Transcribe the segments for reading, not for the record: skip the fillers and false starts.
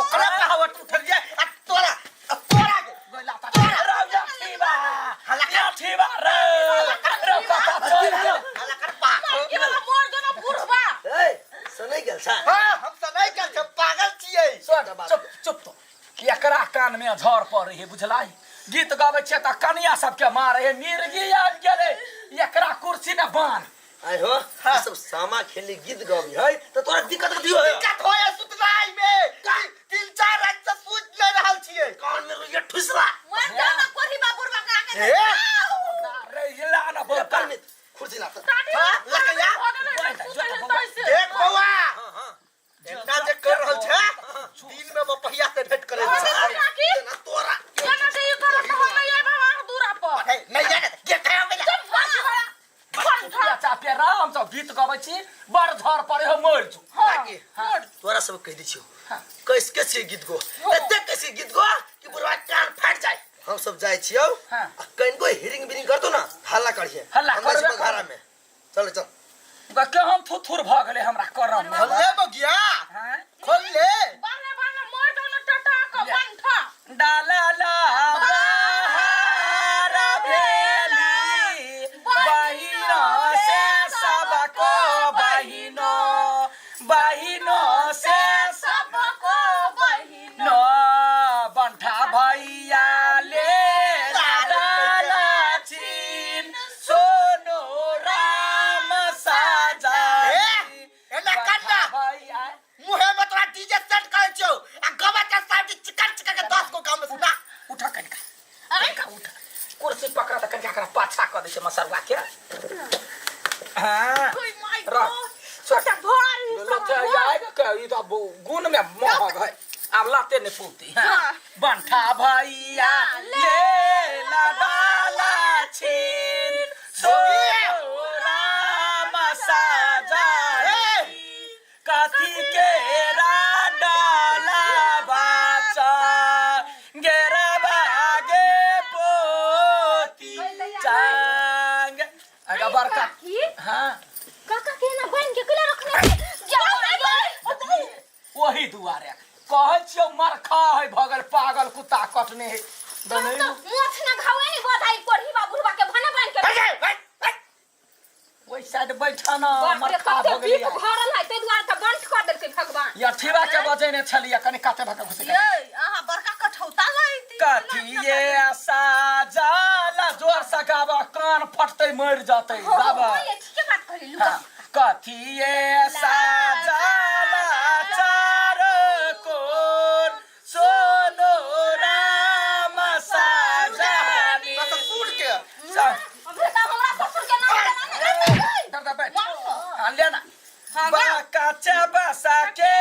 ओकरा कहावत उठलिए आ तोरा आ तोरा के तोरा लाठी बा लाठी बा रे रे पता चल गेल। हला कर पाक ये वाला मोर जो ना बुढ़वा ए सुनै गेल छा हां हम त नहीं गेल छी हम पागल छियै सुन, चुप चुप तो एकरा कान में झड़ पड़े है बुझलाई गीत गाबै छियै तऽ कनिया सबके मारे है मिर्गी आबि गेलै एकरा कुर्सी में बान्ह आय हो ई सब सामा खेली गीत गाबी है त तोरा दिक्कत कथी होय दिक्कत होय सुतनाई में तीन चार रात से सुत ले रहल छियै कान में रुइया ठुसरा मोर जो ना कोढ़ी बा बुढ़वा के आगे ए रे हिला ना ए, बोल परमित कुर्सी ला त टाटी हाँ, लकैया। देख देख बौआ हां हां इतना जे कर रहल छै दिन में बपहिया से भेंट करे छै काकी ना तोरा केना से ये करत हम नहीं आए बाबा दूरा पर नहीं नहीं जाने के खाया में चुप फांसी वाला चुपिया चापिया राम सब गीत गबै छी बड़ झड़ पड़े हो मरि जो काकी तोरा सब कह दै छियो कैस के छियै गीत गो एते कैसे गीत गो कि बुढ़वा कान फाट जाए हम सब जाय छियो हाँ। आ कनिको हिरिंग बिरिंग कर दो ना हल्ला करिए हल्ला हम जाइ छी करबे बघारा में चल चल के हम थुथुर भऽ गेलै हमरा करम में खोल ले बगिया हाँ? खोल ले बाले बाले मोर दोनो टटा के बंठा डाला ला बहार भेली बहिनो से सबको बहिनो बहिनो से सबको बहिनो नो बंठा भैया ले डाला छीन सोनो राम साजा ए एना कन्ना भैया मुहे में तोरा डीजे सेट करे छियो आ गबा के साइड चिकन चिकन के 10 गो गांव में सुना उठा कनिका अरे कनिका उठा कुर्सी पकड़ा तऽ कनिका एकरा पाछा कऽ दै छै मसरुआ के हाँ ओय my रख गॉड छोटा भारी लते आइ के ई तऽ गुण में महग है आब लाते नहि पौती हाँ बंठा भैया ले लडाला छीन सो राम साजा कथी के डाला बाचा गेरा बागे पोती चांग अगा बड़का काकी हाँ काका के ना बन के केला रखने जाओ ना ओही दुआरे कहै छियौ मरखा है भगल पागल कुत्ता कटने है तो मोछ ना घावे नहीं बधाई कोढ़ी बा बुढ़वा के भने बन के ओहि साइड बैठा ना बाप रे मरखा कते भऽ गेलै बीख भरल है ताहि दुआरे तऽ बंद कऽ देलकै भगवान यठीवा के बजेने छलियै कनि काते भऽ के घुसि ये अहाँ बड़का कठौता लैती कथिए साजाला जोर से गाबा कान फटतै मरि जतै गाबा ये ठीके बात कहली लुका हाँ, कथिए साजाला चार कोन सोनो राम साजानी तो सुन के हमरा तऽ हमरा ससुर के नाम लेना ने कर दे बैठ हाँ लेना बाकाचा बसा के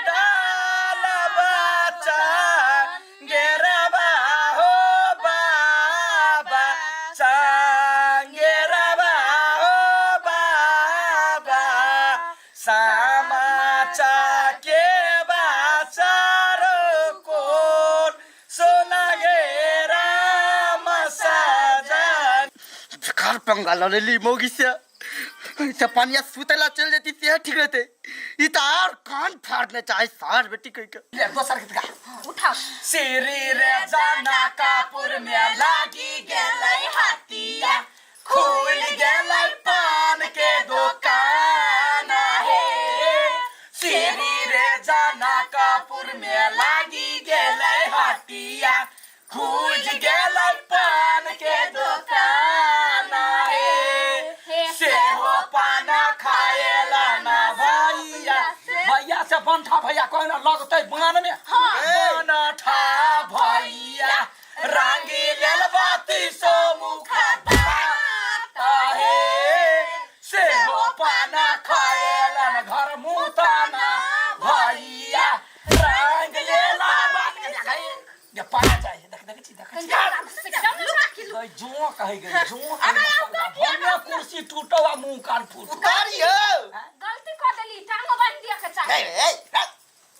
डाल बच्चा गेरबा हो बाबा चांगेरबा हो बाबा सामाचा के बाचार कोन सोना गेरा मसाजा बेकार पंगा लड़ ली मौगी से ऐसे पानिया सुतेला चल जाती से ठीक रहते ई त और कान फाड़ने चाहे सार बेटी कह के ले दोसर गीत गा उठाओ श्री रे जाना कापुर में लागी गेलै हतिया खुल गेलै पान के दुकान हे श्री रे जाना कापुर में लागी गेलै हतिया खुज गेलै पान के दुकान हे सेहो पान खाएला ना भैया भैया से बंठा भैया कहना लगतै बान में बनठा भैया रांगी लेल बाती सो मुखा दाता हे सेहो पाना खाएलन घर मुताना भैया रंग लेला बात ये पाना चाहिए देख देख छी देख छी गई जो कहे गई जो कहे कुर्सी टूटो आ मुंह कान फूटो उतारी हो गलती कर देली टांगो बांध दिया के चाही ए ए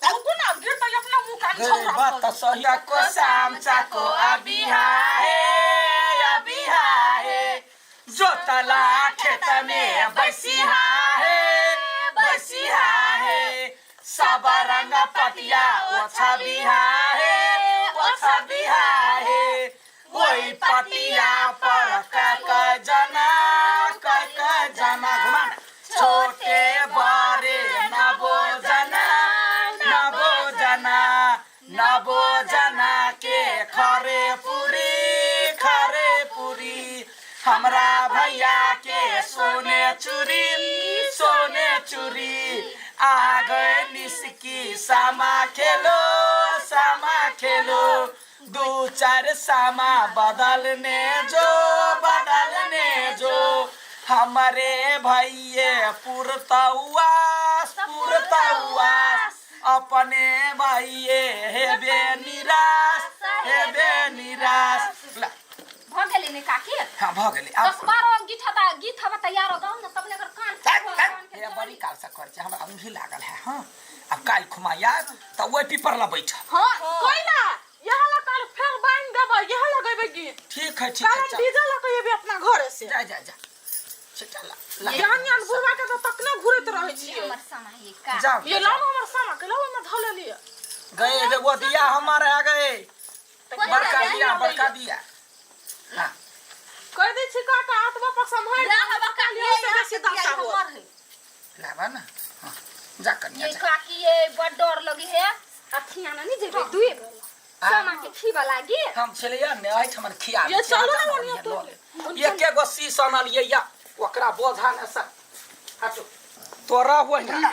रुकू ना गिर तो अपना मुंह कान गई बात तो सही को शाम चाको अभी हाय अभी हाय जोतला खेत में बसिहा है बसिहा है सब रंग पटिया ओछा बिहाहे ओछा बिहाहे ओई पटिया पर कक जना कक जना घुमा ना। छोटे बड़े नबो जना नबो जना नबो जना के खरे पुरी खरे पुरी हमरा भैया के सोने चूड़ी सोने चूड़ी आ गए निसकी सामा खेलो सामा खेलो दू चार सामा बदलने जो बदलने जो हमारे भैये पुरतौआस पुरतौआस अपने भैये हेबे निराश हेबे निराश ला, भऽ गेलै ने काकी हाँ भऽ गेलै आब 10 12 गीत हता गीत हवा तैयार हो गाउ ने तब ने एकर कान कान के हे बड़ी काल से कर छै हमरा ऊँघी लागल है हाँ अब काल्हि खुमा यार तऽ ओहि पीपर ला बैठ हां कोइला यहाँ ला काल फेर बांध देबै यहाँ लगेबै गीत ठीक है ठीक है काल हम चल डीजे लगेबै अपना घरे से जा जा जा चल ला, ला। जान जान बुढ़वा के तो तकने घुरैत रहै छियै हमर समा ये का जाओ ये लाओ हमर सामा के लाओ ओहिमे धऽ लेलियै गए रे वो दिया हमारे आ गए बड़का दिया बड़का दिया हाँ कहि दै छी काका आत्मा पर सम्हारि ला हवा काली काकी से बेसी दशा होत हमर है लाबा ना हाँ जा कनिया ये जा काकी ये बड़ डर लगी है अथिया ना नहीं जेबे दुए समा के खीबा लागी हम छलियै ने एहिठाम खिया ये चलू ने ओनिया तो। एके गो शीश अनलियै या ओकरा बोझा ने सा हटो तोरा होइ ना।